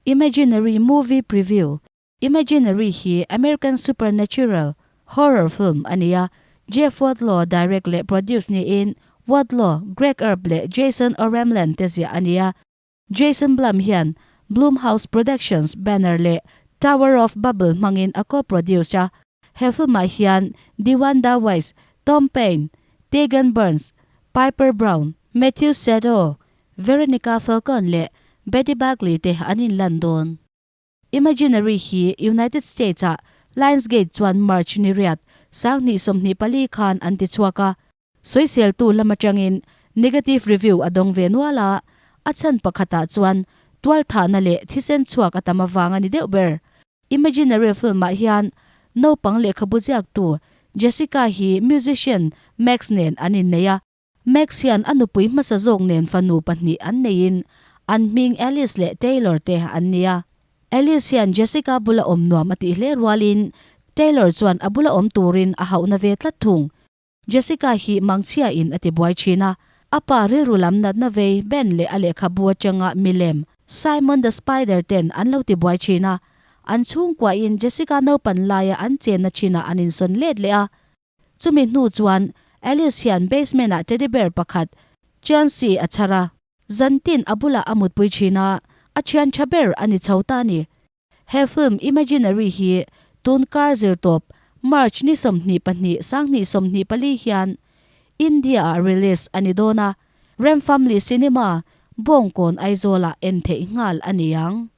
Imaginary Movie Preview, Imaginary hi American supernatural horror film a ni a, Jeff Wadlow direct leh produce niin Wadlow, Greg Earp leh Jason Oremland te ziah a ni a. Jason Blum hian Blumhouse Productions banner leh Tower of Babel hmangin a co-produce a. He film-ah hian DeWanda Wise, Tom Payne, Tegan Burns, Piper Brown, Matthew Sadow, Veronica Falcon leh Betty Buckley te an inlan dawn. Imaginary hi United States-ah Lionsgate chuan March ni riat, 2024 khan an ti chhuak a. Sawiseltu lam atangin negative review a dawng ve nual a, a chhan pakhatah chuan tualthahna leh thisen chhuak a tam avang a ni deuh ber. Imaginary film-ah hian naupang lehkhabu ziaktu Jessica hi musician Max nen an innei a. Max hian a nupui hmasa zawk nen fanu pahnih an neiin an hming Alice leh Taylor te an ni a. Alice hian Jessica bula awm nuam a tih hle rualin Taylor chuan a bula awm turin a hauhna ve tlat thung. Jessica hi mangchhia in a ti buai thin a, a pa rilru lam natna vei Ben leh a lehkhabu atanga milem Simon the Spider ten an lo ti buai thin a. An chhungkuahin Jessica naupan laia an chenna thinah an insawn let leh a. Chumi hnu chuan Alice hian basement ah teddy bear pakhat Chauncey a chhar a, zantin a bulah a mutpui thin a, a thian tha ber a ni chho ta a ni. He film Imaginary hi tun kar zirtawp March ni 22 2024 hian India ah release a ni dawn a, Rem Family Cinema, Bawngkawn Aizawl ah en theih nghal a ni ang.